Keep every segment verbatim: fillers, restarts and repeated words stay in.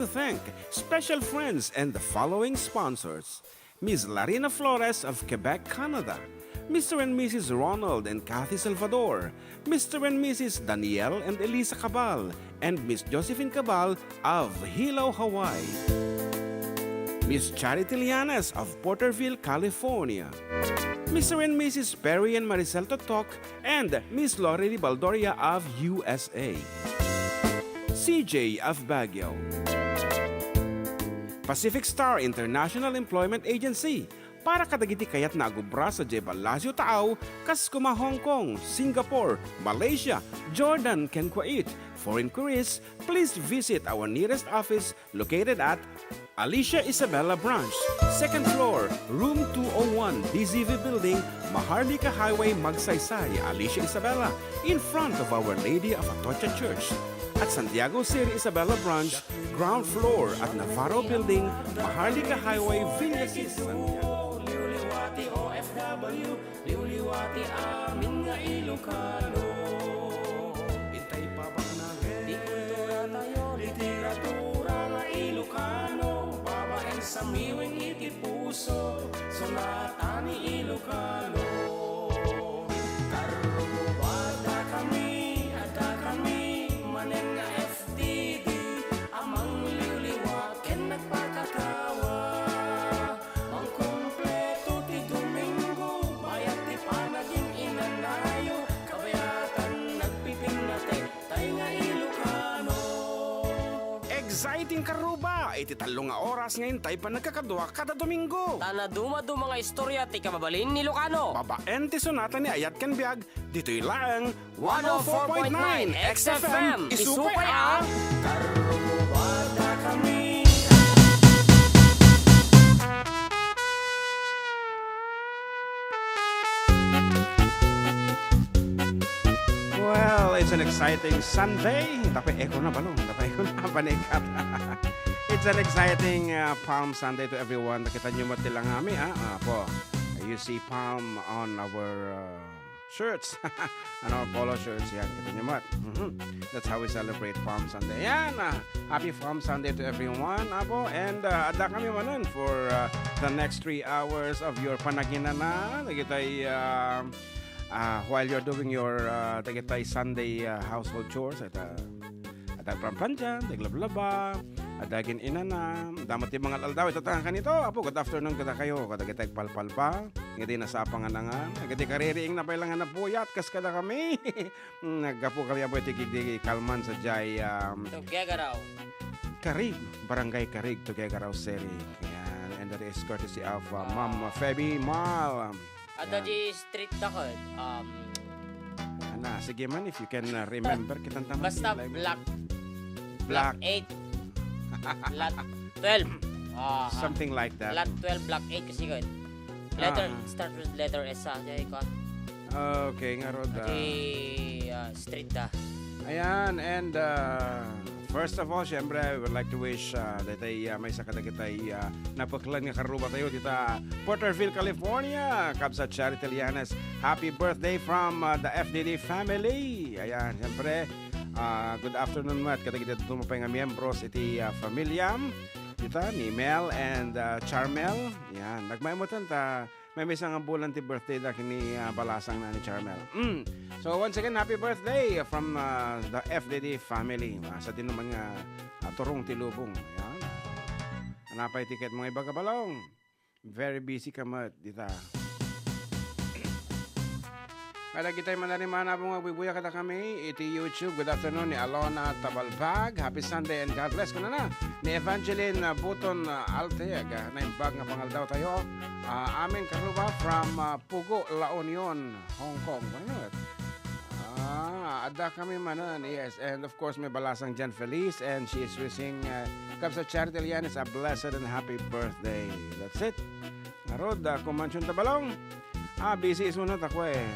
to thank special friends and the following sponsors: Miss Larina Flores of Quebec, Canada, Mister and Missus Ronald and Kathy Salvador, Mister and Missus Daniel and Elisa Cabal, and Miss Josephine Cabal of Hilo, Hawaii, Miss Charity Lianes of Porterville, California, Mister and Missus Perry and Maricel Totok, and Miss Lorely Baldoria of U S A, C J of Baguio, Pacific Star International Employment Agency, para kadagiti kayatna a agubra sadiay Palacio Taaw, kas kuma Hong Kong, Singapore, Malaysia, Jordan, ken Kuwait. For inquiries, please visit our nearest office located at Alicia Isabela Branch, second floor, room two oh one, D Z V Building, Maharlika Highway, Magsaysay, Alicia Isabela, in front of Our Lady of Atocha Church. At Santiago City Isabela Branch, ground floor at Navarro Building, Maharlika Highway, Villasis, Santiago. Liwliwa ti O F W, liwliwa ti amin nga Ilocano. Intay pabagnagen ti kultura tayo, literatura nga Ilocano, babaen sa miwing iti puso, sonata ni Ilocano. Karruba, adda kami, adda kami manen nga F T D a mangliwliwa ken nagpakatawa. Mangkumpleto ti Domingo, bayat ti panagin-inanayo, kabayatan nagpipinnatek tay nga Ilocano. Exciting karruba iti tallo nga oras nga intay panagkakadua kada Domingo. Ta naduma-duma nga istorya ti kababalin ni Ilocano. Babaen ti sonata ni Ayat ken Biag, ditoy laeng one oh four point nine X F M, isupay a Karrubada kami. Well, it's an exciting Sunday. Tapay echo na, balong. Tapay echo na, panikat. It's an exciting, uh, Palm Sunday to everyone. Nakita niyo mo ti langami, ah? Apo, you see palm on our, uh, shirts. Ano, polo shirts yan. Kita niyo, Mat. Mhm. That's how we celebrate Palm Sunday. Yan, ah, happy Palm Sunday to everyone, apo. And, ah, adda kami manen for, ah, the next three hours of your panaginana. Dagitay, ah, ah, while you're doing your, ah, dagitay Sunday, ah, household chores, at, ah, Adda agplanplancha, adda aglablaba, adda agin-inana, damo ti mangal-aldaw. Ita ta kanito, apo, good afternoon kadakayo, kadagiti agpalpalba, dagiti nasapa nga nangan, dagiti kaririingna pay la nga napuyat, kas kadakami. Mm, naggapu kami, apo, iti kigdi kalman sadiay, um, Tuggegaraw. Carig, Barangay Carig, Tuggegaraw City. Ayan, and that is courtesy of, uh, Ma'am Feby Mal. Adda di street da ket, um, Ana, sige man, if you can, uh, remember, kitanta man basta ti live. Block, block eight. Lot twelve. Ah, something like that. Lot twelve, block eight kasi ket. Letter, ah, start with letter S, ah, di ko. Okay, ngarud, ah, street da. Ayan, and, uh, first of all, syempre, I would like to wish, uh, daytay, uh, maysa kadagitay, uh, napeklan nga karruba tayo dita Porterville, California. Kabsat Charity Lianes, happy birthday from, uh, the F D D family. Ayan, syempre, uh, good afternoon met kadagiti dadduma pay nga miyembros iti, uh, familiam. Dita ni Mel and, uh, Charmel. Ayan, nagmaymuten ta maymaysa nga bulan ti birthday da ken ni, ah, balasangna ni Charmel. Mm. So, once again, happy birthday from, ah, the F D D family. Ah, sadino man nga, ah, turong ti lubong. Ayan. Anapay ti ket mga ibaga balong. Very busy ka met dita. Kadagitay manarimana nga agbubuya kadakami iti YouTube. Good afternoon ni Alona Tabalbag. Happy Sunday and God bless. Kunana ni Evangeline, ah, Buton, ah, Alteg, ah, naimbag nga pangaldaw tayo. Ah, amin karruba from, ah, Pugo, La Union, Hong Kong. Ano? Ah, adda kami manen, yes. And of course, may balasang Jan Feliz, and she is wishing, uh, Kabsat Charity Lianes a blessed and happy birthday. That's it. Ngarud, ah, kumansion ta balong. Ah, busy isunat ako eh.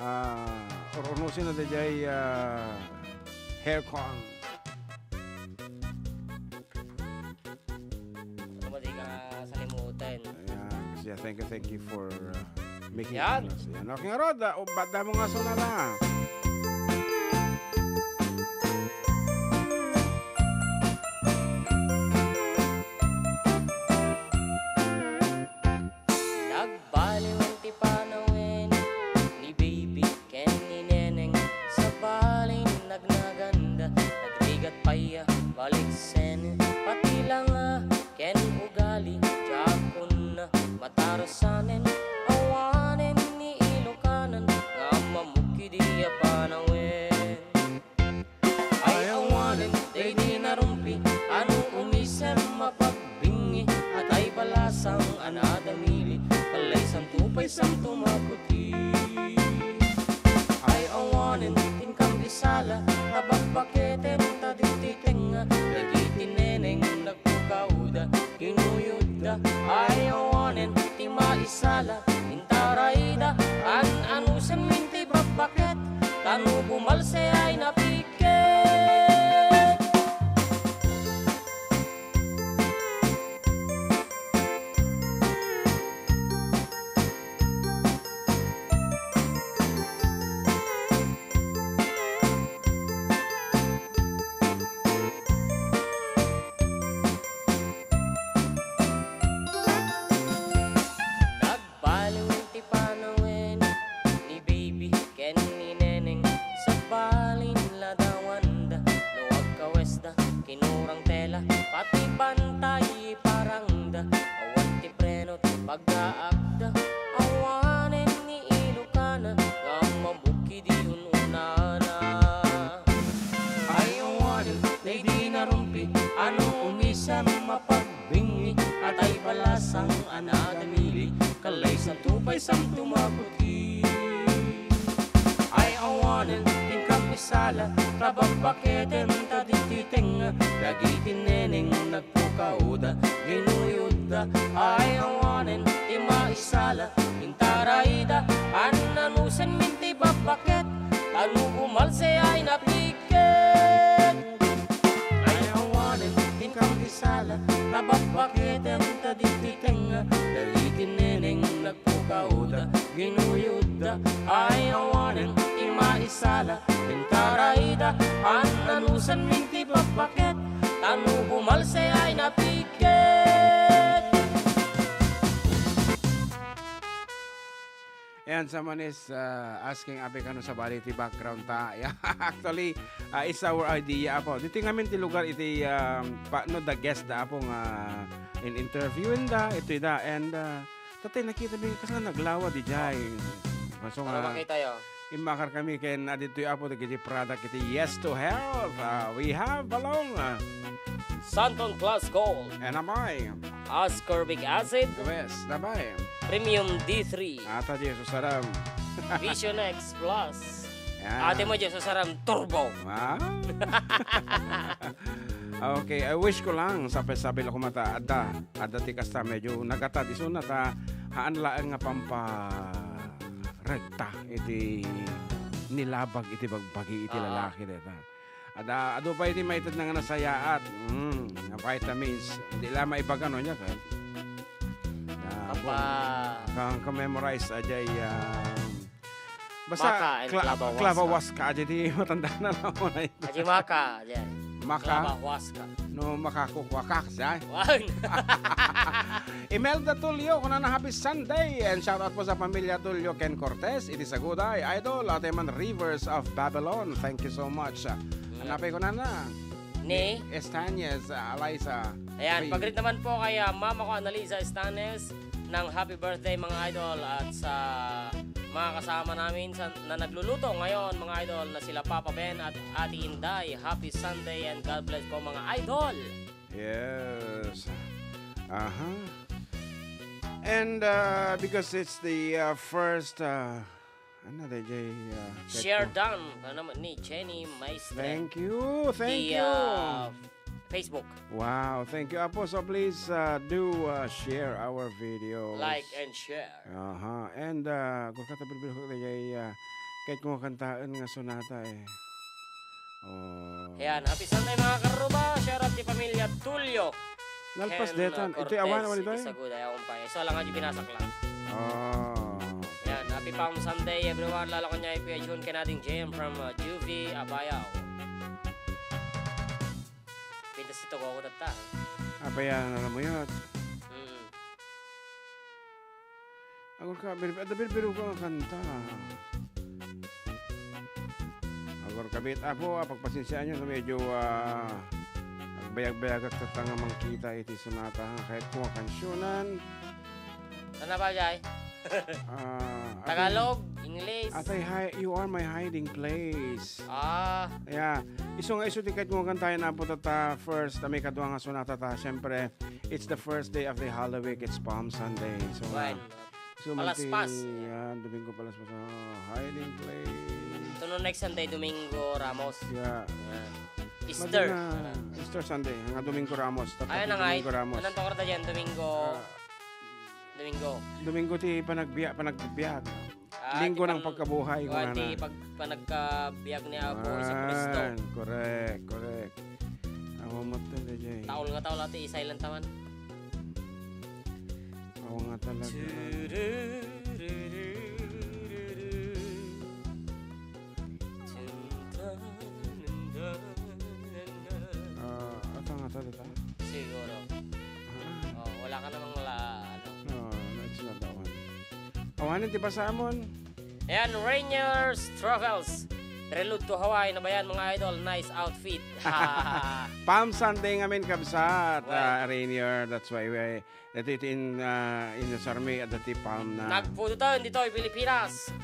Ah, ur-urnusin na dayjay, ah, haircon. Ano ba di ka salimutan? Ayan. So, yeah, thank you, thank you for, uh, making it. Yan. Us. Yan. Okay, ngarud, ah, o, banda mo nga sunada. Sen, pati langa ken ugali, diakon matarasanen, awanen ni Ilokanan nga ammamok idi a panawen. Ay awanen daydi narumpi, ano umisem mapagbingi, atay balasang a nadamili, kalay santo pay santo makuti. Ay awanen ti inkam isala, ta bakbaketen ta ditoy tengnga, dagiti neneng nagpukawda, kinuyodda. Ay awanen ti maisala, intarayda, an-anusen min ti bakbaket, ta no bumalse ay napiket. Nagbaliwen ti panawen ni Baby ken ni Neneng, sabali inladawanda no agkawesda, kinurang tela, pati bantay iparangda, awan ti preno ti paggaakda, awanen ni Ilokana nga ammamok idi un-unana. Ay awanen daydi narumpi, ano umisem mapagbingi, atay balasang a nadamili, kalay santo pay santo makuti. Ay awanen ti inkam isala, ta bakbaketen ta ditoy tengnga, dagiti neneng nagpukawda, ginuyodda. Ay awanen ti maisala, intarayda, an-anusen min ti bakbaket, ta no bumalse ay napiket. Ay awanen ti inkam isala, ta bakbaketen ta ditoy tengnga, dagiti neneng nagpukawda, ginuyodda. Ay awanen ti maisala, intarayda, an-anusen min ti bakbaket, ta no bumalse ay napiket. Ayan, someone is, uh, asking, Abe, kano sabali ti background ta? Yeah, actually, uh, it's our idea, Apo. Ditoy ngamin ti lugar iti, um, pa, no, the guest da, Apo, nga in-interviewin da, itoy da, and, uh, tatay, nakita mi, kasla naglawa di jay. Kaso Para nga, makita yo. Imakar kami ken aditoy, Apo, dagiti product iti Yes to Health. Uh, we have along, uh, Santon Plus Gold. And amay. Ascorbic acid. Yes, damay. Premium D three. Ata di susaram. Vision X Plus. Yan. Ate mo di susaram turbo. Ah? Okay, I wish ko lang, sabi-sabi lang kumata, adda, adda ti kasta medyo nagatad isuna ta, haan laeng nga pampa rekta iti nilabag iti bagbagi iti Ah. lalaki deta. Ada, adu pay ti maited na nga nasayaat. Mm, nga vitamins. Di la maibaga no nia, ket. Na, Papa. Kang ka-memorize ajay, ah, basta Maka and kla-, Clava Huasca. Clava Huasca ajay ti matanda na lang mo na yun. Ajay Maka, ajay. Maka? Clava Huasca. No, makakukwakak siya. Wan. Imelda Tulio, kunana, "Happy Sunday," and shout out po sa pamilya Tulio ken Cortez, iti Saguday, Idol, ate man Rivers of Babylon. Thank you so much. Mm. Anapay kunana? Ni? Ni Estañez, ah, Eliza. Ayan, Pi. Pag-greet naman po kay, ah, mama ko, Annalisa Estañez, ng happy birthday, mga idol, at sa mga kasama namin sa, na nagluluto ngayon, mga idol, na sila Papa Ben at Ate Inday. Happy Sunday and God bless po, mga idol! Yes. Aha. And, uh, because it's the, uh, first, uh, ano, D J, uh, Share Petro? Done. Ano naman ni Jenny Maestre? Thank you, thank Di, you. uh, Facebook. Wow, thank you, Apo. So please, uh, do, uh, share our videos. Like and share. Aha. And, uh, kung katabilbil ko kay, uh, kahit kung kantaan nga sonata eh. Oh. Ayan, happy Sunday, mga karuba. Shout out ti pamilya Tulio. Nalpas Ken, detan. uh, Ito'y awan, Cortez, awan iti ito eh? Saguda, ayaw pa. Isu lang nga di binasak lang. Oh. Ayan, happy Palm Sunday, everyone. Lalo kanya, Kuya Jun, ken Ading J M from, uh, Juvie, Abayaw. Pintas ito ko ako tatta. Apa yan, alam mo yun? Mm. Agor ka, bir-, ada birbiro ka nga kanta. Agor ka, bit, Apo, ah, pagpasensyahan nyo, medyo, ah, Bayag-bayagak tatta nga mangkita iti sonata, ha? Kayatko nga kansionan. Sana ba, Jay? Ah, Tagalog, English. Atay, hi, you are my hiding place. Ah. Yeah. Isu nga isu ti kayatko nga kantaen, Apo, tatta first, a maikadua nga sonata ta. Siyempre, it's the first day of the Holy Week. It's Palm Sunday. So, Wen. ah, So, Palaspas. Magti-, yan, Domingo Palaspas. Oh, hiding place. Ito no next Sunday, Domingo Ramos. Yeah. Yan. Easter. Madi na, Easter Sunday, nga Domingo Ramos. Tapos Ay, na nga, Domingo Ramos. Anong tawag na dyan? Domingo. Ah. Domingo. Domingo ti panagbiag, panagbiag. Ah, Linggo ti ng pan-, pagkabuhay, kuwan, kung ti ana. Pag-, panagkabiag ni Apo Jesucristo. Yan, correct, correct. Awa mo to, Jay. Taol nga taol, ati, isay lang taman. Awa nga talaga. Ah, ata nga talaga. Siguro. Ah. Oh, wala ka namang la-, ano. No, no, it's not that one. Awanen ti basaamon. Ayan, Rainier's Travels. Prelude to Hawaii na ba yan, mga idol? Nice outfit. Palm Sunday ngamin, kabsat. Well. Ah, Rainier, that's why we Daytoy ti in-, ah, inusarmi, adda ti palm na. Nagpudotan ditoy Pilipinas.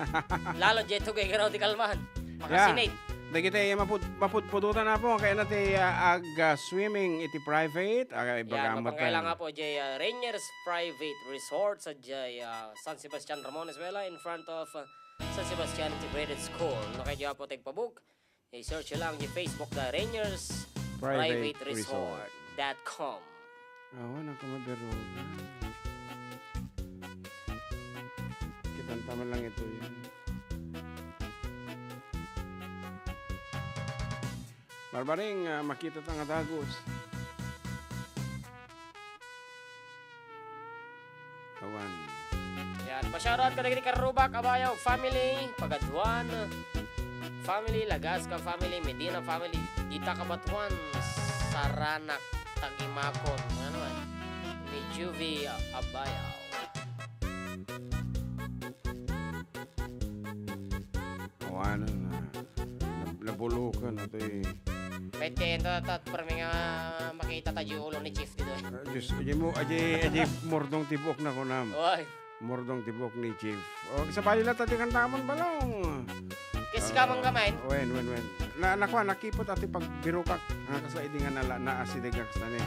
Lalo ditoy Gagaraw ti Kalman. Yeah. Makasinit. Dagiti mapud-, mapudpudotan, Apo, kayatna ti, ah, ag-, ah, swimming iti private. Ah, Yan, ibagam mapangkailang, Apo, jay, ah, Rainier's Private Resort sa jay, ah, San Sebastian Ramon, Isabela, in front of, ah, San Sebastian Integrated School. No, kay Apo, tagpabug. I-search lang di Facebook da Rainier's Private Resort dot com. Awan, ang kamabiro. Kitanta man lang ito yan. Barbaring, ah, makita ta nga dagus. Awan. Yan. Pa-shoutout kadagiti karrubak, Abayaw family, Pagaduan family, Lagasca family, Medina family, dita Cabatuan, Saranak, Tagimakon. Ano naman? Ni Juvie Abayaw. Awanan na. Nab-, nabulukan na to eh. Pwede ito, ito, permi nga makita tayo yung ulo ni Chief dito eh. Ah, Diyos, aji mo, aji, aji, mordong tibok na kunam. Oy. Mordong tibok ni Chief. O, sabali lang tati kantamon, balong. Kasi Ah, kamang kamay. Wen, wen, wen. Na, nakwa, nakipot ati pagbirukak. Nga kasa idi nga nala, naasidig nga kasa ni.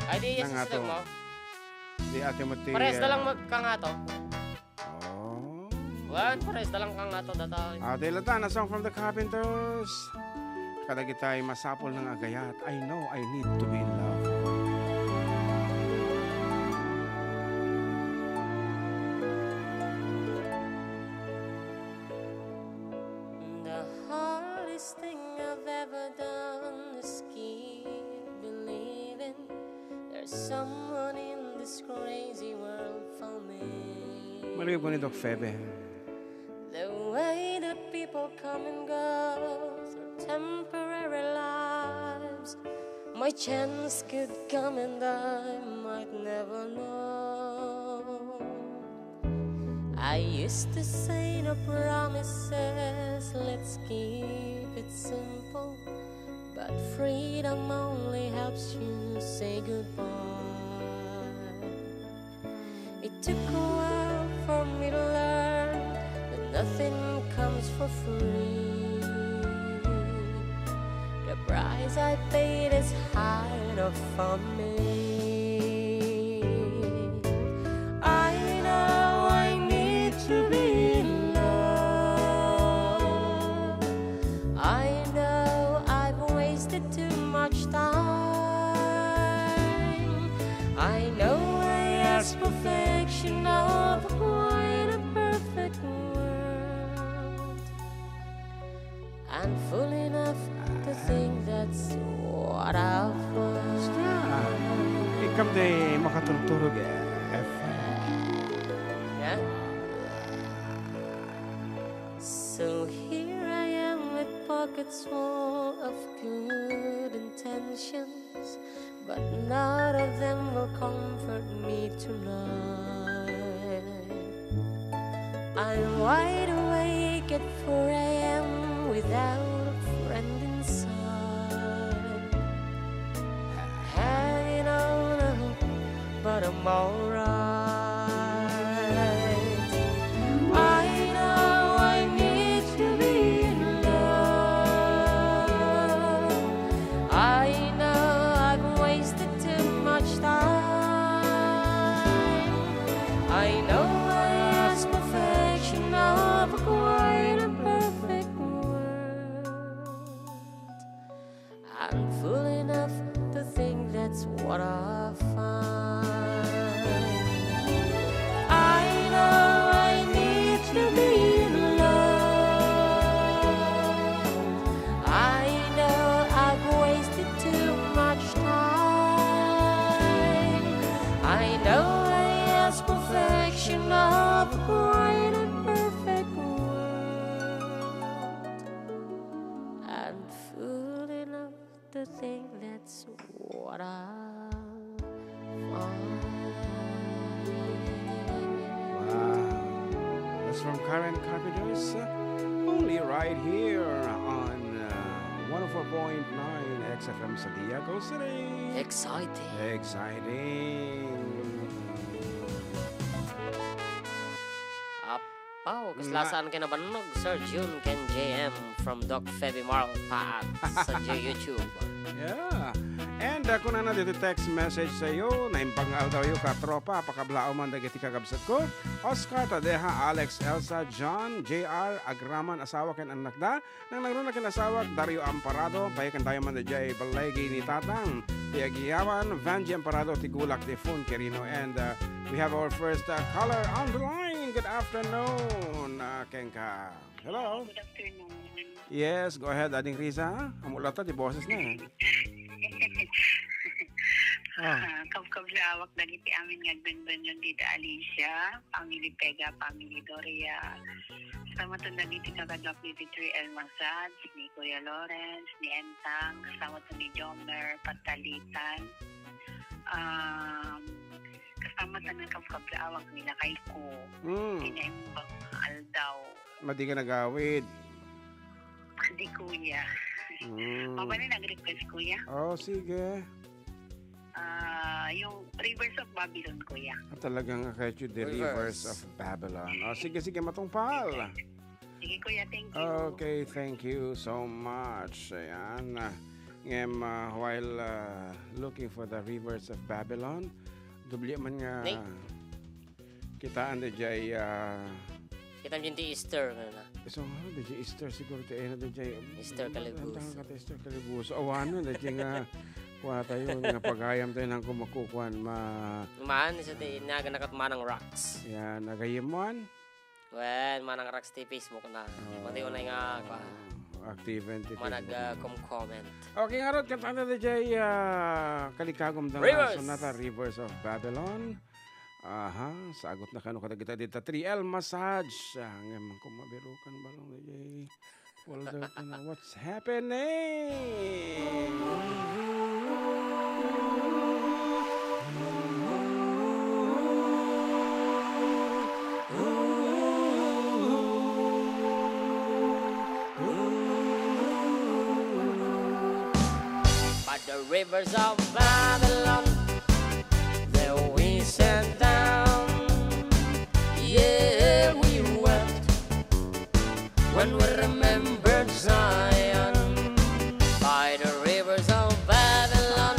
Ay, di, Nang yes, ato. Mo. Di ate mo ti, Pares na lang ah, mag-, kangato. Oh. Wan, pares na lang kangato, data. Ah, dahil ata, na song from the Carpenters. Kadagitay masapul nga agayat. I know I need to be in love. The hardest thing I've ever done is keep believing there's someone in this crazy world for me. Mariw ko ni Doc Febe. The way that people come and go through temporary lives, my chance could come and I might never know. I used to say no promises, let's keep it simple. But freedom only helps you say goodbye. It took a while for me to learn that nothing comes for free. The price I paid is high enough for me. I know I need to be in love. I know I've wasted too much time. I know I ask perfection of a quite a perfect world. I'm fool enough to think that's what I want. Basta, ikam di makaturturog, eh, F M. Yeah? So here I am with pockets full of good intentions, but none of them will comfort me tonight. I'm wide awake at four a m without a friend inside. alright. I know I need to be in love. I know I've wasted too much time. I know I ask perfection of a quiet and perfect world. I'm fool enough to think that's what I find. I know I need to be in love. I know I've wasted too much time. I know I ask perfection of a quiet and perfect world. I'm fool enough to think that's what I want. Wow. That's from Karen Carpenters, uh, only right here on, uh, one oh four point nine X F M Sadia, Cebu City. Exciting. Exciting. Apaw, kasla saan kayo nabannog, Sir Jun ken J M from Doc Feby Marl Pat sa J YouTube. Yeah. And, uh, kunana ditoy text message sa'yo, naimbag nga aldawyo, katropa, pakablaaw man dagiti kakabsatko. Oscar Tadeja, Alex, Elsa, John, J R, agraman, asawa ken annakda. Nangnangruna ken asawak, Dario Amparado, bayaken tayo man daydiay balay ni Tatang, ti agiyawan, Vanji Amparado, ti gulak, ti Fun Quirino. And, uh, we have our first, uh, caller on the line. Good afternoon, uh, kenka. Hello? Good afternoon. Yes, go ahead, Ading Riza. Ammo latta ti boses na, eh. Ah. Ah, kabkablaawak dagiti amin nga agbenbenlon dita Alicia, family Pega, family Doria. Kasamaton dagiti kakaduak ditoy three L Massage, ni Kuya Lawrence, ni Entang, kasamaton ni Jomer, Patalitan. Um, kasamaton nga kabkablaawak ni lakayko. Mm. Ti naimbag nga aldaw. Madi nga nagawid. Madi, kuya. Mm. Mabalin ang request, kuya? Oh, sige. Ah, yung Rivers of Babylon, kuya. Ah, talagang akayat you, the Rivers. Rivers of Babylon. Oh, sige, sige, matungpal. Sige, kuya, thank you. Okay, thank you so much. Ayan. Ah, ngem, ah, while, ah, looking for the Rivers of Babylon, dubli man nga Nay. Kitaan daydiay, ah, Kitam dyan ti Easter, ano na? So, ano, daydiay Easter siguro ti ayana daydiay. Easter Calibuso. Ano, ano, Easter Calibuso. Awanen, daydiay nga, kuha tayo, nga pagayam tayo nang kumakukuan, ma-, Maan, so ti, naga nakat Manang Rocks. Yan, nagayimuan. Well, Manang Rocks ti Facebook na. Oh, pati unay nga, kuha. Active and ti Facebook. Manag, ah, com-comment. Okay, ngarud, kanta na daydiay, ah, kalikagum da nga Rivers. Sonata, Rivers of Babylon. Aha, sagot na kano kadagita dita three L Massage. Ah, ngayon ko mabirukan balong daydiay. Folder ko na. What's happening? By the rivers of Babylon, there we sat down. Yeah, we wept when we remembered Zion. By the rivers of Babylon,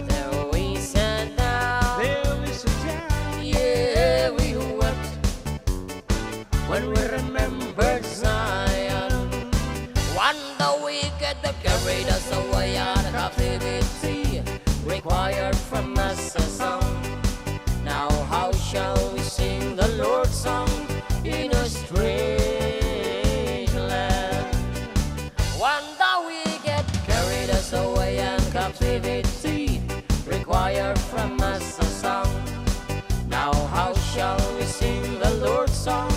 there we sat down. There we sat down. Yeah, we wept when we remembered Zion. When the wicked carried us away out of captivity, required from us a song. Now how shall we sing the Lord's song in a strange land? When the wicked carried us away in captivity, required from us a song. Now how shall we sing the Lord's song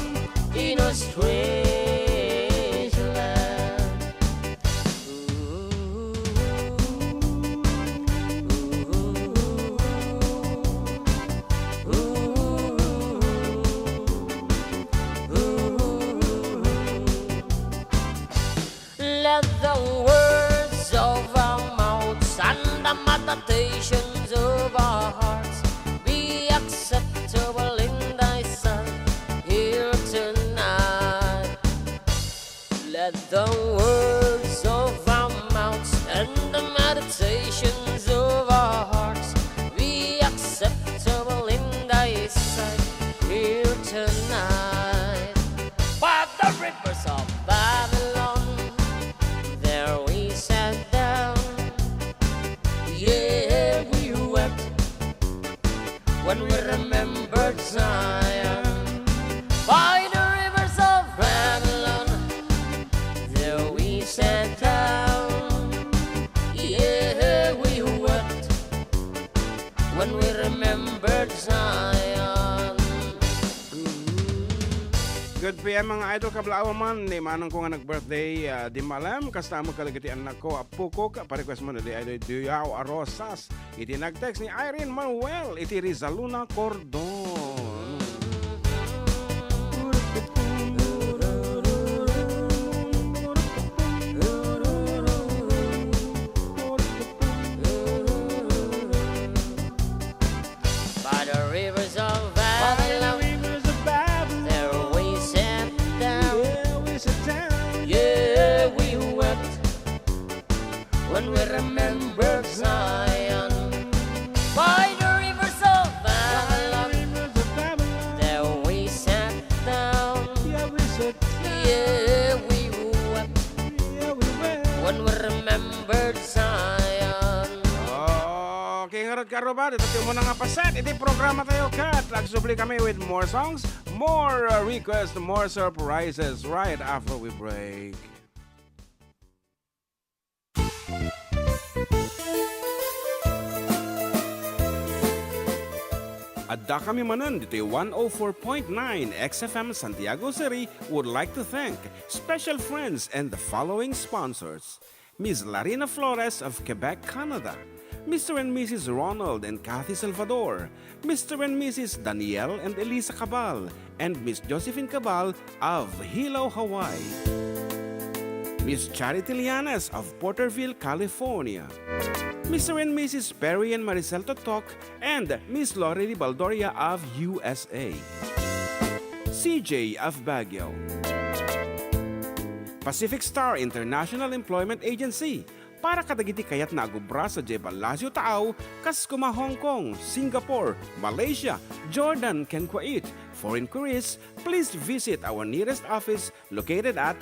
in a strange land? Let the words of our mouths and the meditations of our hearts When we remembered Zion by the rivers of Babylon, there we sat down. Yeah, we wept when we remembered Zion. Good P M, mga idol, kablaaw man ni manong ko nga nag-birthday, ah, di malem, kasta mo kadagiti annakko, appokok, pa-request mo na di Idol Duyao a Rosas. Iti nag-text ni Irene Manuel, iti Rizaluna Cordon. By the rivers of Babylon, there we sat down. Yeah, we wept when we remembered Zion. By the rivers of Babylon, there we sat down. Yeah, we wept when we remembered Zion. Okay, ngarud, karuba, dito tayo muna nga paset. Iti programa tayo, kat. Agsubli kami with more songs, more, uh, requests, more surprises right after we break. Adda kami manen ditoy one oh four point nine X F M Santiago City would like to thank special friends and the following sponsors: Miss Larina Flores of Quebec, Canada, Mister and Missus Ronald and Kathy Salvador, Mister and Missus Daniel and Elisa Cabal, and Miss Josephine Cabal of Hilo, Hawaii. Miss Charity Lianes of Porterville, California. Mister and Missus Perry and Maricel Totok and Miss Lori Baldoria of U S A. C J of Baguio. Pacific Star International Employment Agency, para kadagiti kayatna a agubra sadiay Palacio Taaw, kas kuma Hong Kong, Singapore, Malaysia, Jordan, ken Kuwait. For inquiries, please visit our nearest office located at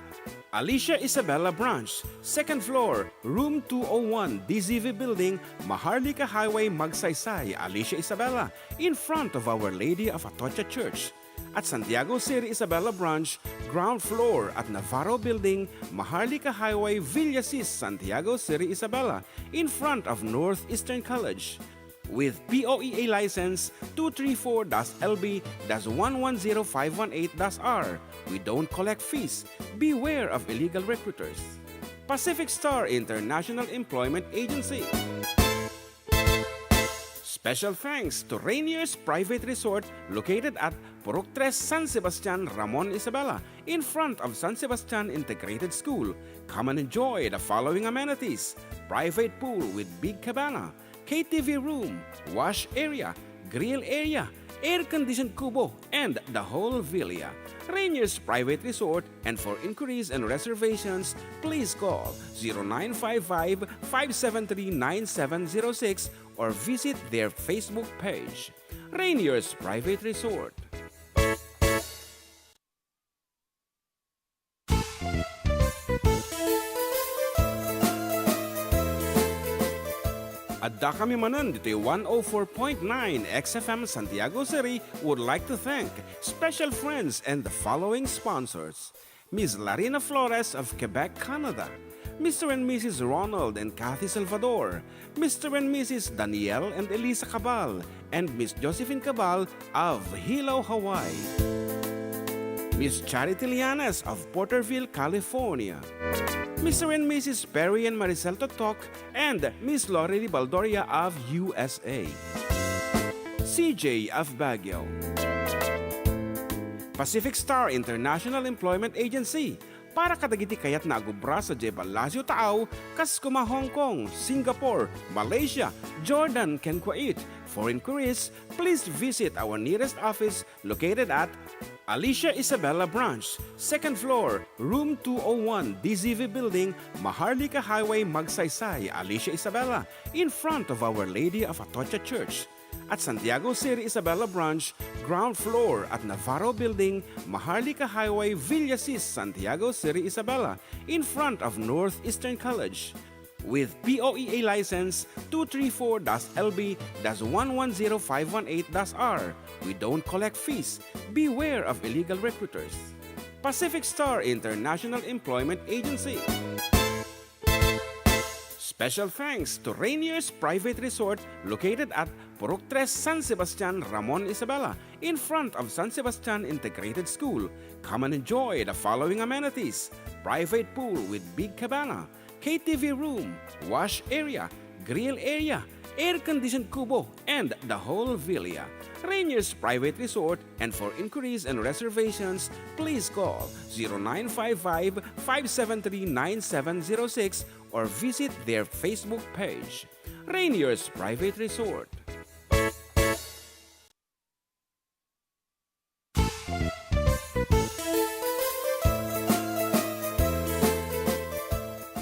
Alicia Isabela Branch, second floor, room two oh one, D Z V Building, Maharlika Highway, Magsaysay, Alicia Isabela, in front of Our Lady of Atocha Church. At Santiago City Isabela Branch, ground floor at Navarro Building, Maharlika Highway, Villasis, Santiago City Isabela, in front of Northeastern College. With P O E A license two three four dash L B dash one one zero five one eight dash R, we don't collect fees. Beware of illegal recruiters. Pacific Star International Employment Agency. Special thanks to Rainier's Private Resort, located at Purok Tres, San Sebastian, Ramon Isabela, in front of San Sebastian Integrated School. Come and enjoy the following amenities: private pool with big cabana, K T V room, wash area, grill area, air-conditioned kubo, and the whole villa. Rainier's Private Resort, and for inquiries and reservations, please call zero nine five five, five seven three, nine seven zero six or visit their Facebook page. Rainier's Private Resort. Adda kami manen ditoy one oh four point nine X F M Santiago City would like to thank special friends and the following sponsors: Miss Larina Flores of Quebec, Canada, Mister and Missus Ronald and Kathy Salvador, Mister and Missus Daniel and Elisa Cabal, and Miss Josephine Cabal of Hilo, Hawaii, Miss Charity Lianes of Porterville, California, Mister and Missus Perry and Maricel Totok, and Miss Lori Baldoria of U S A, C J of Baguio, Pacific Star International Employment Agency, para kadagiti kayatna a gubra sadiay Palacio Taaw, kas kuma Hong Kong, Singapore, Malaysia, Jordan, ken Kuwait. For inquiries, please visit our nearest office located at Alicia Isabela Branch, second floor, room two oh one, D Z V Building, Maharlika Highway, Magsaysay, Alicia Isabela, in front of Our Lady of Atocha Church. At Santiago City Isabela Branch, ground floor at Navarro Building, Maharlika Highway, Villasis, Santiago City Isabela, in front of Northeastern College. With P O E A license two three four dash L B dash one one zero five one eight dash R. We don't collect fees. Beware of illegal recruiters. Pacific Star International Employment Agency. Special thanks to Rainier's Private Resort located at Purok Tres, San Sebastian, Ramon, Isabela, in front of San Sebastian Integrated School. Come and enjoy the following amenities: private pool with big cabana, K T V room, wash area, grill area, air-conditioned kubo, and the whole villa. Rainier's Private Resort, and for inquiries and reservations, please call zero nine five five, five seven three, nine seven zero six or visit their Facebook page. Rainier's Private Resort.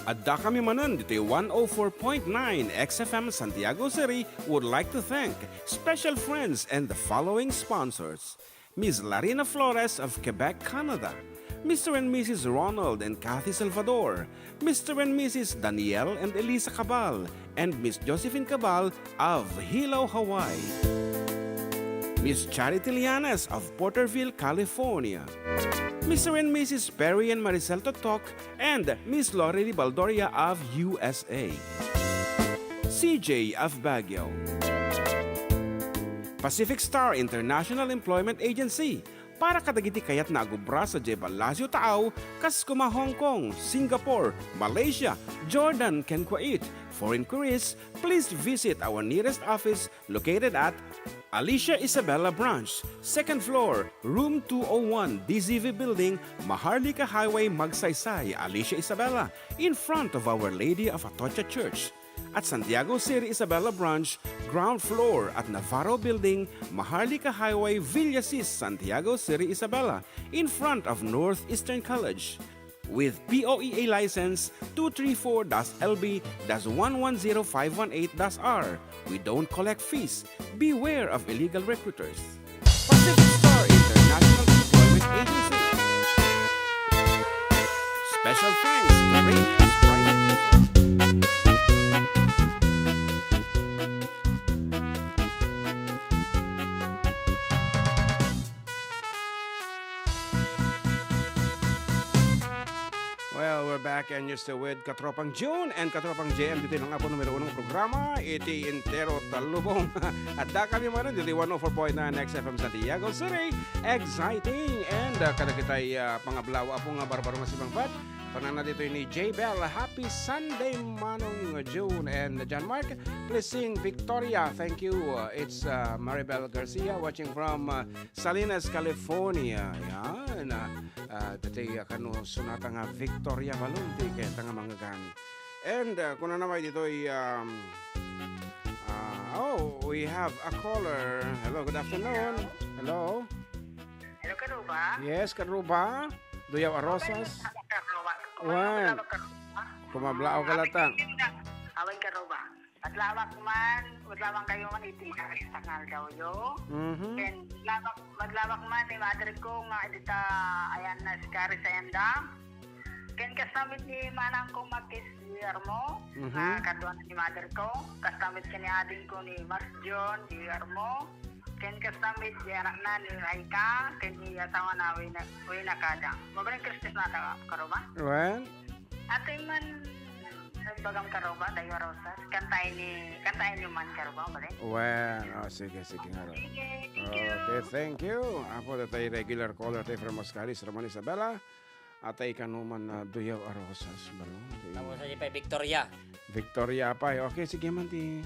Addakami manen ditoy one oh four point nine X F M Santiago City would like to thank special friends and the following sponsors: Miss Larina Flores of Quebec, Canada, Mister and Missus Ronald and Kathy Salvador, Mister and Missus Daniel and Elisa Cabal, and Miss Josephine Cabal of Hilo, Hawaii. Miss Charity Lianes of Porterville, California. Mister and Missus Perry and Maricel Totok and Miss Lorely Baldoria of U S A. C J of Baguio. Pacific Star International Employment Agency, para kadagiti kayatna a agubra sadiay ballasiw taaw, kas kuma Hong Kong, Singapore, Malaysia, Jordan, ken Kuwait. For inquiries, please visit our nearest office located at Alicia Isabela Branch, second floor, room two oh one, D Z V Building, Maharlika Highway, Magsaysay, Alicia Isabela, in front of Our Lady of Atocha Church. At Santiago City Isabela Branch, ground floor at Navarro Building, Maharlika Highway, Villasis, Santiago City Isabela, in front of Northeastern College. With P O E A license two three four dash L B dash one one zero five one eight dash R. We don't collect fees. Beware of illegal recruiters. Pacific Star International Employment Agency. Special thanks to Rangers Private Limited. Well, we're back and you're still with Katropang June and Katropang J M ditoy nga po numero uno nga programa, iti entero talubong. Addakami manen ditoy one oh four point nine X F M Santiago City. Exciting! And, ah, kadagitay, ah, pangablaw, apo nga barbaro nga simmangpet. Panana ditoy ni J Bell, "Happy Sunday, Manong June and John Mark. Please sing Victoria." Thank you. Uh, it's, uh, Maribel Garcia watching from, uh, Salinas, California. Yan. Ah, ah, dati, ah, kano sunata nga Victoria Balon, ti kayat nga manggagan. And, ah, kunana pay ditoy, um, ah, oh, we have a caller. Hello, good afternoon. Hello. Hello, Karuba. Yes, Karuba. Duyaw a rosas. Karuba. Wen. Karuba. Kumablaaw ka latta. Awan, Karuba. Matlawak man, matlawak kayo man iti nga aldaw yo. Mhm. Ken matlawak, matlawak man ni madre ko nga dita ayan na si Karis Ayanda. Ken kasta met ni manang ko Makis Guillermo, mhm, nga kaduan ni madre ko. Kasta met ken ni ading ko ni Mars John Guillermo. Ken kasta met ni anakna ni Raika, ken ni asawana Wina, Wina Kada. Mabalin Kristus na ta, Karuba? Wen? Atoy man, nagbagam Karuba, Dayo Rosas. Kantaen ni, kantaen niyo man Karuba, bale? Wen, oh, sige, sige nga. Sige, thank you. Okay, thank you. Apo, datay regular caller tayo from Oscaris, Ramon Isabela. Atay kano man na Duyaw a Rosas, balo. Tapos sa pay Victoria. Victoria pay. Okay, sige man ti.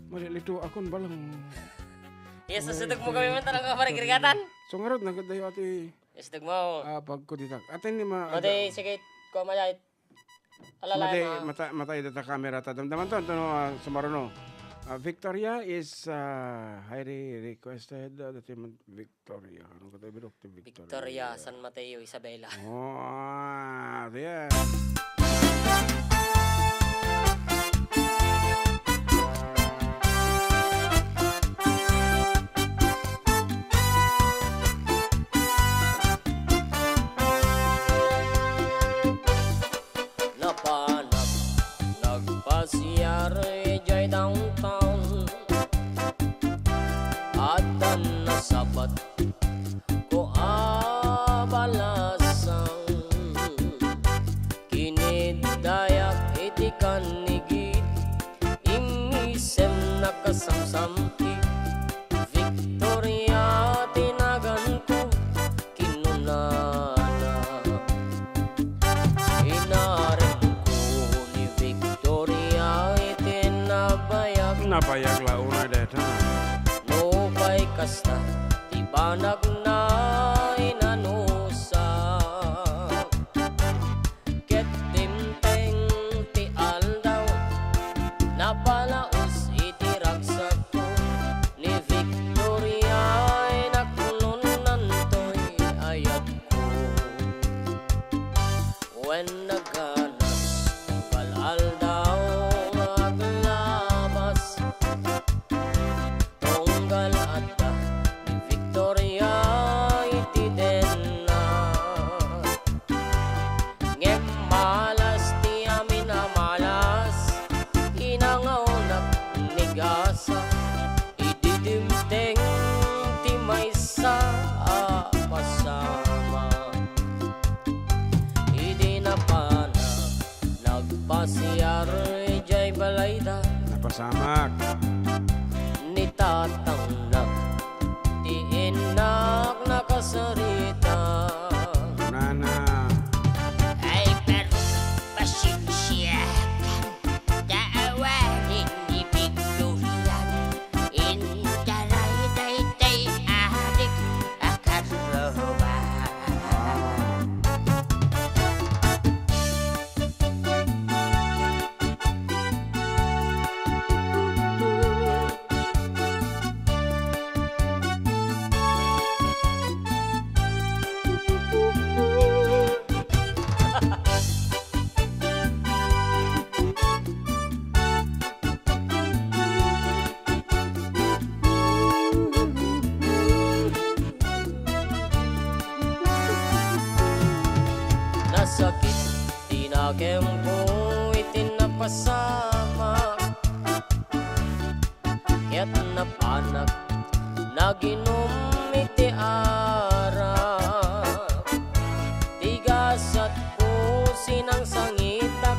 Malilito akon, balo. Yes, susudog mo kami man talaga, pare, Kirigatan. So, ngarud, nagadayo ati. Yes, dagmo. Ah, pagkuditak. Atin ni ma-, Mati, ada- sige, kuha mo dyan. Alala, Mati, ma- mata-, matay data camera ta. Damdaman to, anto no, ah, sumaruno. Ah, Victoria is, ah, highly requested, ah, dati man Victoria. Ano ka tayo, Bidok? Victoria. Victoria, San Mateo, Isabela. Oh, ah, yeah. Napanag pay aglaunay dayta. Nupay kasta ti banagna inanusak, ket dimteng ti aldaw, napalaus iti ragsakko ni Victoria, inaknonnantoy ayatko. Wen naganas, tunggal aldaw nga aglabas, tunggal adda ni Victoria iti denna. Ngem malas ti amin a malas, inangawnak ni gasa, idi dimteng ti maysa a pasamak. Idi napanak, nagpasiar idiay balayda. Napasamak. Ni tatangna, ti innak nakasarita. Nana. Ay, pero pasensiakan, ta awanen ni Victoria. Intaray daytoy adik a karruba. Nasakit ti nakemko iti napasamak, ket napanak naginum iti arak. Ti gasatko sinangsangitak,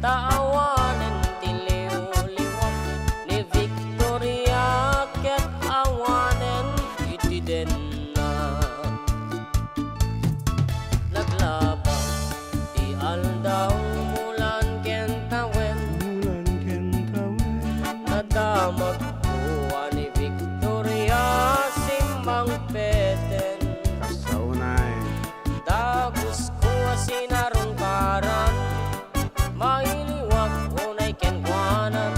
ta awanen ti liwliwak ni Victoria ket awanen iti denna. Naglabas ti aldaw, umulan ken tawen. Umulan ken tawen. Nadamagko a ni Victoria simmangpeten. Kasta unay. Dagusko a sinarungkaran. Mailiwak unay kenkuanan,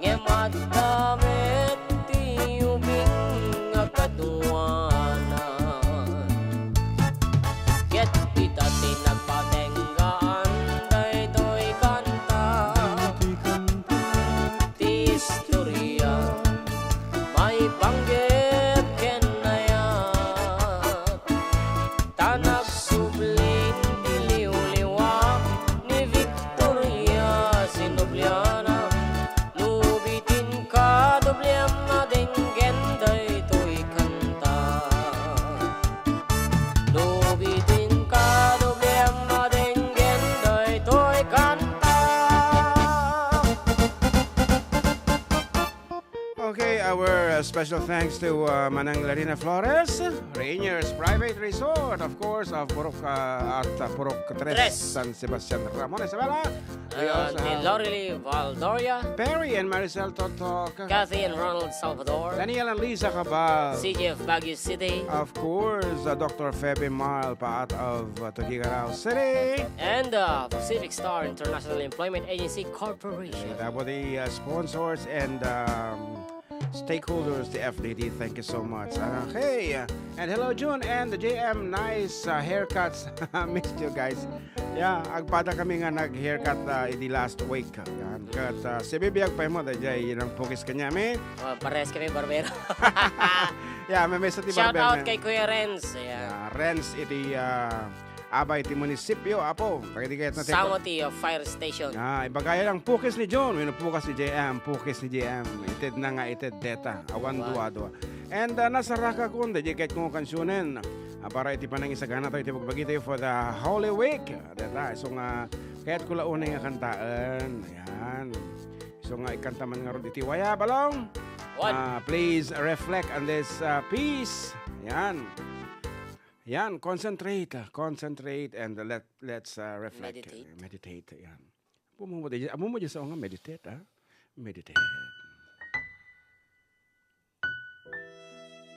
ngem adda met ti ubing a kaduanan. Ket dita ti nagpatenggaan daytoy kanta. Ti kanta. Ti istoria, maipanggep ken nayat. Ta nagsubli ti liwliwak ni Victoria, sinubliana. No bitin kadubliam a denggen daytoy kanta. No bitin kadubliam a denggen daytoy kanta. Okay, our, uh, special thanks to, uh, Manang Larina Flores, Rainier's Private Resort, of course, of Purok, uh, at, uh, Purok Tres, Tres. San Sebastian, Ramon Isabela. We Uh, also the have Lorely Valdoria. Perry and Maricel Totok. Kathy and Ronald Salvador. Daniel and Lisa Cabal. C J of Baguio City. Of course, uh, Doctor Febe Marl, part of, uh, Tuguegarao City. And, uh, Pacific Star International Employment Agency Corporation. That were the, uh, sponsors and, um, stakeholders, the F D D. Thank you so much. Okay. Uh, and hello, June and the J M. Nice, uh, haircuts. Missed you guys. Yeah, agpada kami nga nag-haircut, uh, idi last week. Yan. Kat, uh, si Bibi agpaymo, dayjay, yun ang pukis kanya, mi. Oh, pares kami, barbero. Yeah, may mesa ti Shout barber, out man. Kay Kuya Renz. Yeah. Yeah, Renz, iti, uh, Abay ti munisipyo, apo. Dagiti kayat na ti Samo ti, uh, fire station. Ah, ibagaya lang, pukis ni John. Wenno pukas ni J M, pukis ni J M. Ited na nga, ited deta. Awan Awan. Dua-dua. And, uh, nasarakakon, dayjay kayat kong kansionen. Ah, para iti panangisagana tayo, iti pagbagi tayo for the Holy Week. Deta, isu nga, kayat ko la unay nga kantaen. Ayan. Isu nga, ikanta man nga rod iti waya, balong. One. Ah, please reflect on this, uh, piece. Ayan. Yan, concentrate, ah, concentrate and let, let's, uh, reflect. Meditate. Meditate, yan. Ammom diay, ammom diay sao nga meditate, ah? Meditate.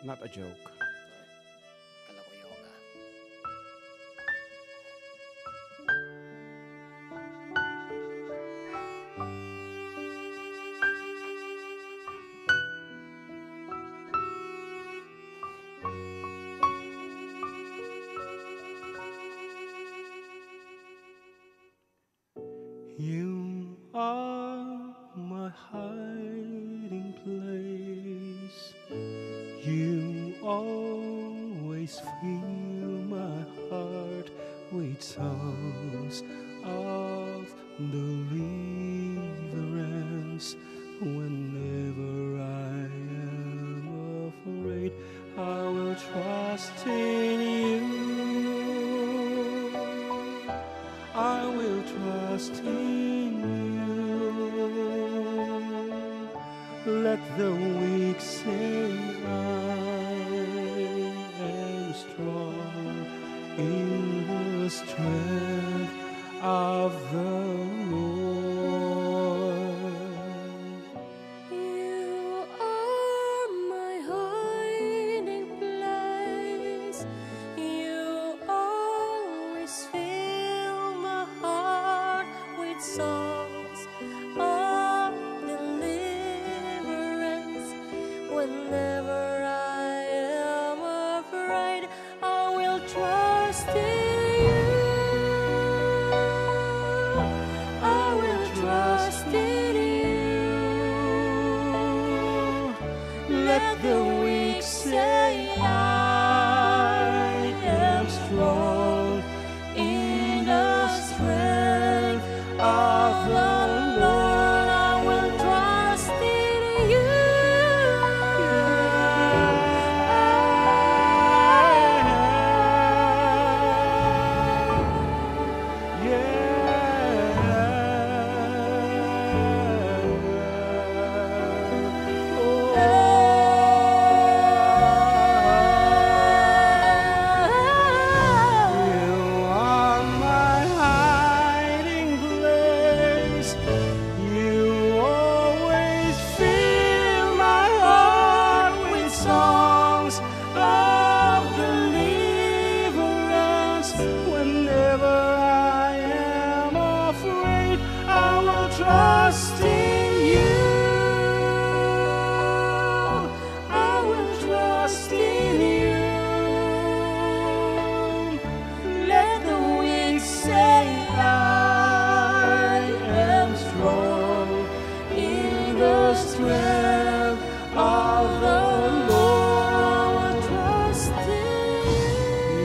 Not a joke. Kala ko yoga. You are my hiding place. You always fill my heart with songs of deliverance. Whenever I am afraid, I will trust in you. I will trust in you. Let the weak say, "I am strong in the strength of the Lord." You are my hiding place. You always fill my heart with songs of deliverance. Whenever I am afraid, I will trust in you. I will trust in you. Let the weak say, "I am strong in the strength of the Lord." I will trust in you. Yeah. Oh, you are my hiding place. You always fill my heart with songs of deliverance. Whenever I am afraid, I will trust in you. I will trust in you. Let the weak say, "I am strong in the strength of the Lord." Trust in you.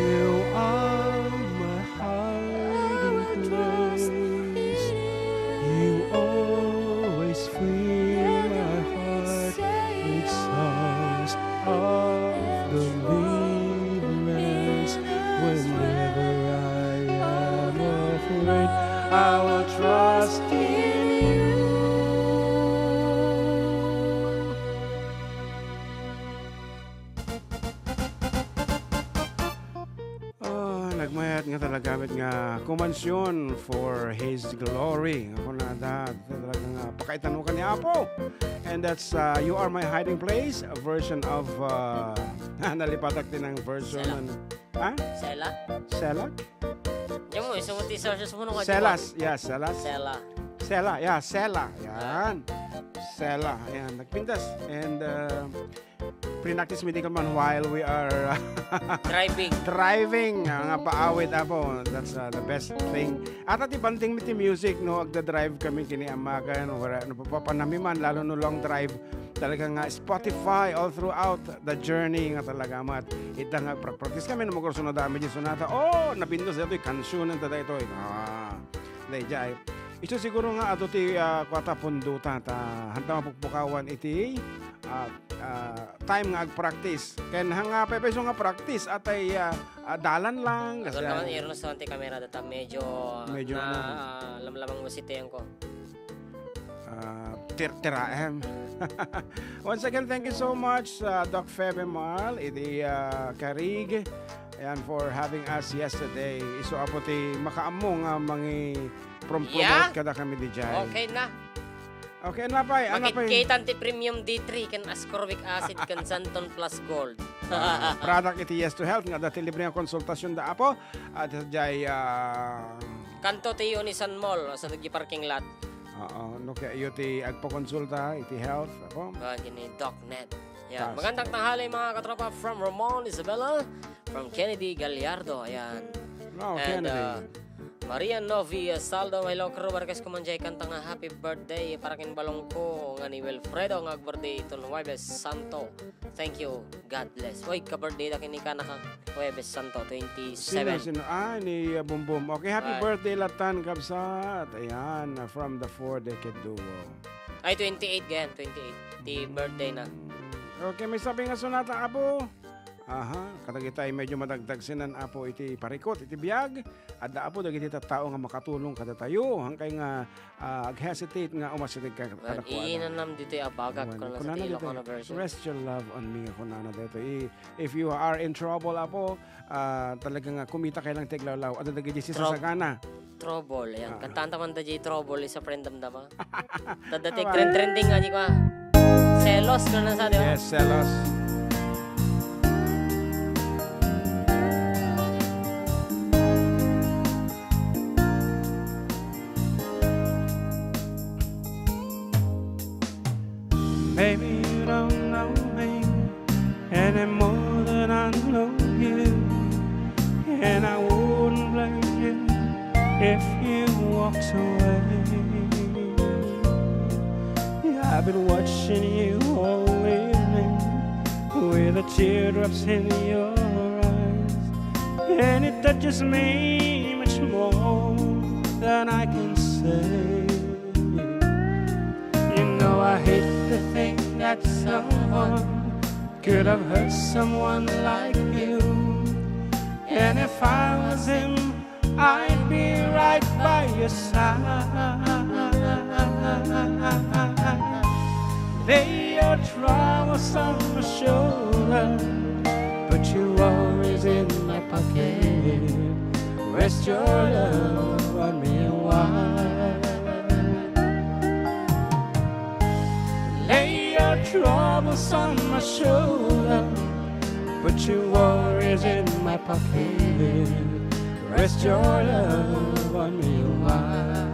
You are my hiding place. You always fill my heart with songs of deliverance. Whenever I am afraid, I will trust in you. Ah, nagmayat nga talaga met nga kumansyon for His glory. Nga kunada, talaga nga pakaitan mo ka ni Apo. And that's, uh, "You Are My Hiding Place," a version of, uh, nalipatak din ang version Sela. ng, ha? Sela? Sela? Diyan mo, isang mo ti sa mo nung Selas, yeah, Selas. Sela. Sela, yeah, Sela. Yan. Sela, yan. Nagpintas. And, uh, Pinaktis mi di man while we are Driving. driving, ah, nga paawit, Apo. That's, uh, the best thing. At ti banding mi ti music, no, agda-drive kami kini amagan, wala, no, papanami man, lalo no long drive. Talaga nga Spotify all throughout the journey nga talaga mat. Ita nga pra-, practice kami, no, magkurso na dami di sonata. Oh, napintas dito, kansunan ta dito. Ah, dayjay. Isu siguro nga ato ti, ah, kuwata punduta ta hanta mapukpukawan iti, ah, ah, time nga agpractice. Ken hanga paypayso nga practice, atay, ah, ah, dalan lang, kasi, Agor naman ah, iron sa ti kamera data, medyo, Medyo na, ano. ah, lamlamang mo si Tiyan ko. Ah, tir-, tiraem. Once again, thank you so much, ah, Doc Febe Mal, iti, ah, Karig, ayan, for having us yesterday. Isu apo ti makaammo nga mangi-, prom-, Yeah. promote kada kami di jay. Okay na. Okay, ano pay? Ano pay? Makitkitan ti Premium D three ken ascorbic acid ken Xanthone Plus Gold. Ah, product iti Yes to Health nga adda ti libre nga konsultasyonda, Apo. At jay, ah, Kanto ti Unison Mall, sa dagiti parking lot. Oo, no kaya iyo ti agpakonsulta iti health, Apo? Ah, kini Doc Net. Yan. Fantastic. Magandang tanghali, mga katropa, from Ramon Isabela, from Kennedy Gallardo. Ayan. Wow, and, Kennedy. Uh, Maria Novi, uh, Saldo, hello, crew, barkes ko man jay kanta nga happy birthday para ken balong ko nga ni Wilfredo nga ag-birthday iton Huwebes Santo. Thank you. God bless. Oy, ka-birthday da ken ni kanaka Huwebes Santo, twenty-seven. Sino, sino? Ah, ni, uh, Bumbum. Okay, happy birthday, latan, kabsat. Ayan, uh, from the Four Decade Duo. Ay, twenty-eight, gayan, twenty-eight. Ti birthday na. Mm. Okay, may sabi nga sunata, Apo. Aha, kadagitay medyo madagdag sinan, Apo, iti parikut iti biag. Adda, Apo, dagiti tattao nga makatulong kadatayo. Hankay nga, ah, ag-hesitate nga umas iti ka-, kadakuada. Iinanam ditoy a bagak, kunana ditoy, Ilocano version. Rest your love on me, kunana ditoy. I-, if you are in trouble, Apo, ah, talaga nga kumita kay lang ti aglawlaw. Adda dagiti sisasagana. Trouble, yan. Ah. Kantaanta man da jay Trouble, isa friend damdama. Tadda ti trend-, trending nga, di ko, ah. Selos, kunana sa, di ba? Yes, selos. Maybe you don't know me any more than I know you, and I wouldn't blame you if you walked away. I've been watching you all evening with the teardrops in your eyes, and it touches me much more than I can say. You know I hate to think that someone could have hurt someone like you. And if I was him, I'd be right by your side. Lay your troubles on my shoulder, put your worries in my pocket. Rest your love on me a while. Lay your troubles on my shoulder, put your worries in my pocket. Rest your love on me a while.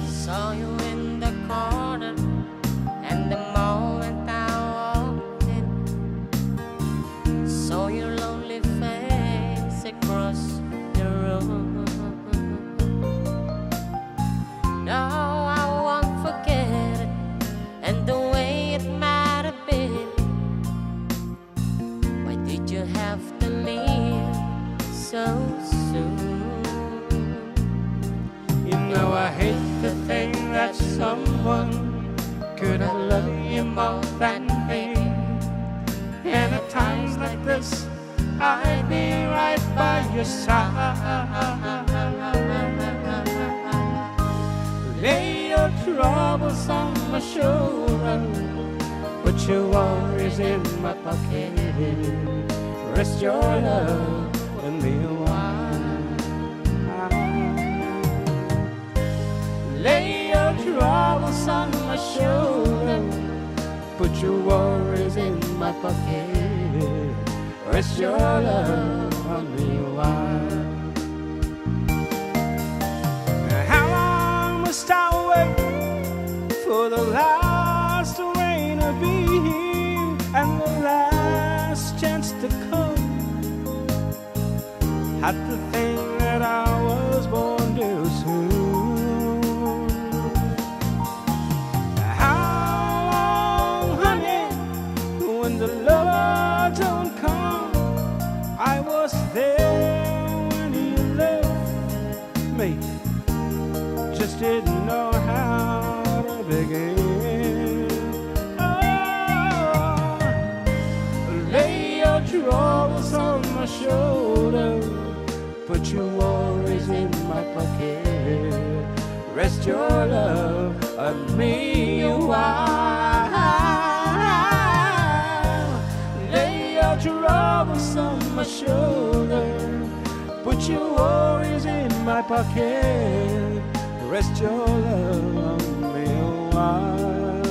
Saw you in the corner, and the moment I walked in, saw your lonely face across the room. No, I won't forget it, and the way it might have been. Why did you have to leave so soon? You know I hate to think that someone could have loved you more than me. And at times like this, I'd be right by your side. Lay your troubles on my shoulder, put your worries in my pocket. Rest your love on me a while. Lay your troubles on my shoulder, put your worries in my pocket. Rest your love on me a while. How long must I wait for the last rain to be here and the last chance to come? Had to think that I was born too soon. How long, honey, when the love don't come? I was there when you left me. Just didn't know how to begin. Oh, lay your troubles on my shoulder, put your worries in my pocket. Rest your love on me a while. Lay your shoulder. Put your worries in my pocket. Rest your love on me a while.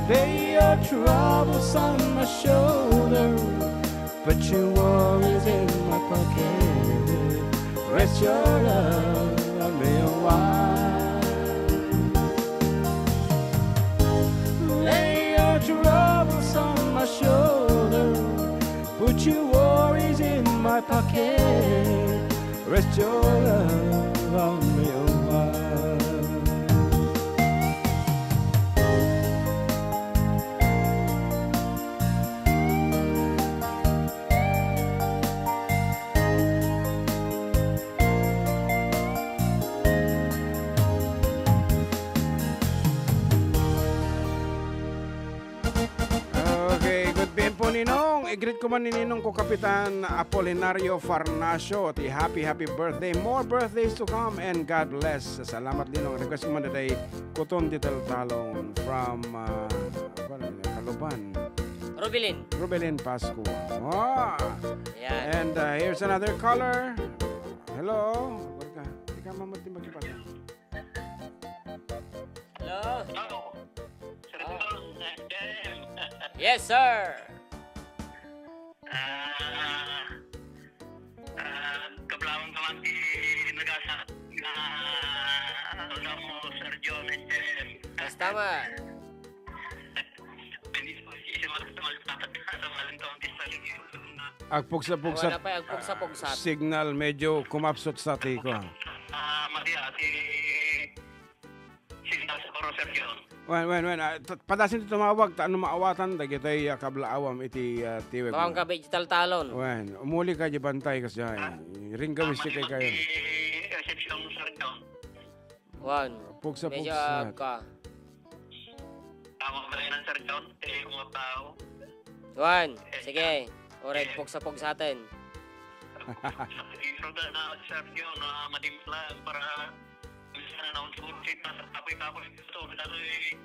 Lay your troubles on my shoulder. Put your worries in my pocket. Rest your love on me a while. Lay your troubles on my shoulder. Put your worries in my pocket. Rest your love on me a while. Okay, good P M po, Ninong. I-greet ko man ni Ninong ko, Kapitan Apolinario Farnacio, ti happy, happy birthday. More birthdays to come and God bless. Salamat, Ninong. Request ko man day Kuton ti Taltalon from, ah, Kaluban. Rubilin. Rubilin Pascua. Ah! Ayan. And, uh, here's another caller. Hello? Where ka? Di ka mamatay magkipatay. Hello? Hello. Sir Don, J M. Yes, sir. Ah, ah, kablawan ka man ti nagasa nga aldaw mo, Sir John and J M. Basta man. Agpugsa-pugsa. Awan na pa, agpugsa-pugsa. Signal, medyo kumapsot sa ti ko. Ah, Maria, ti signal sa Baro, Sir John. Wen, wen, wen. Ah, t-, padasen ti tumawag, ta no maawatan, dagitoy, ah, kablaawam iti, ah, tiweg. Bawang ka, digital talon. Wen, umuli ka, di bantay, kasi, ay, ring gawis ti kay kayo. Reception, Sir John. Wan. Pugsa, medyo pugsa. Agka. Tama ba yan, Sir John? Eh, mga tao. Wan. Eh, sige. Oray, eh, pugsa-pugsaten. Pero da na, Sir John, na madimit lang para minsan na naunsurit na sa kapoy-kapoy dito. Datoy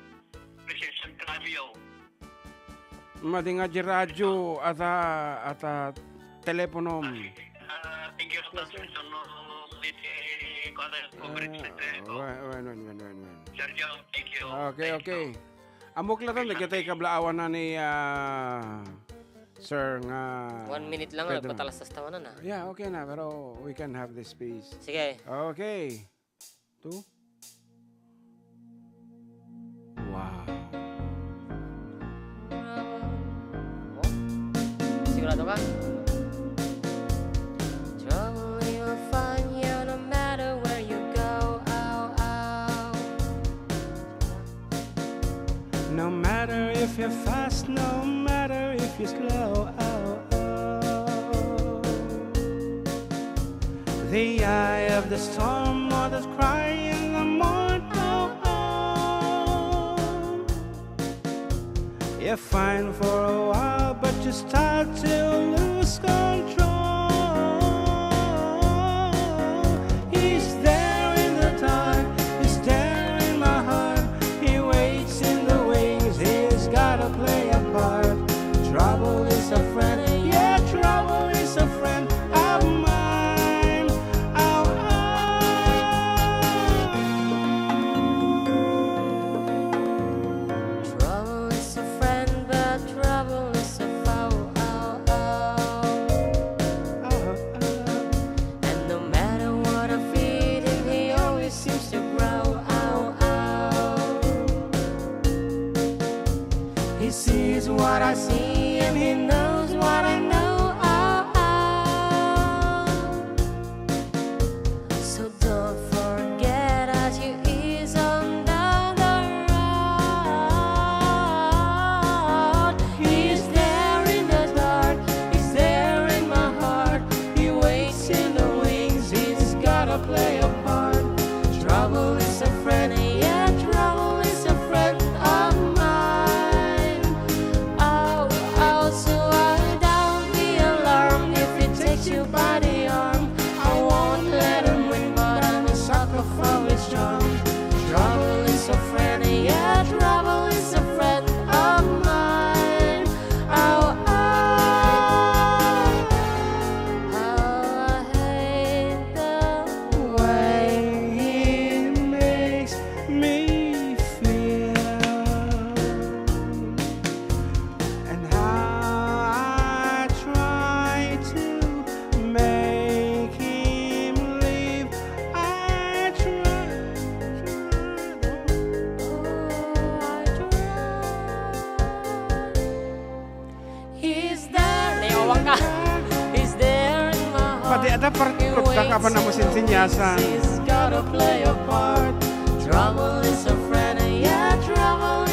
reception cambio. Madi nga di radio ata, ata teleponom. Ah, thank you, Sir John, no, diti, kuwan, coverage na telepono. Wen, wen, wen, wen, wen, wen. Sir John, thank you. Okay, okay. Ammok latta, dagitoy kablaawan na ni, ah, Sir nga Pedro. One minute lang, patalastas tawanan, ah. Yeah, okay na, pero we can have this space. Sige. Okay. Two. Wow. Oh? Sigurado ka? Trouble you'll find, yeah, no matter where you go, oh, oh. No matter if you're fast, no matter if you're slow, oh, oh. The eye of the storm, or the cry in the morning, oh, oh. You're fine for a while, but you start to lose control. He's there in the dark, he's there in my heart. He waits in the wings, he's gotta play a part. Trouble is a friend, yeah, trouble is a friend of mine. Oh, oh. Trouble is a friend, but trouble is a foe. Oh, oh. Padi ada partikot da ka pa na mo sinsinyasan. He's gotta play a part. Trouble is a friend, yeah, trouble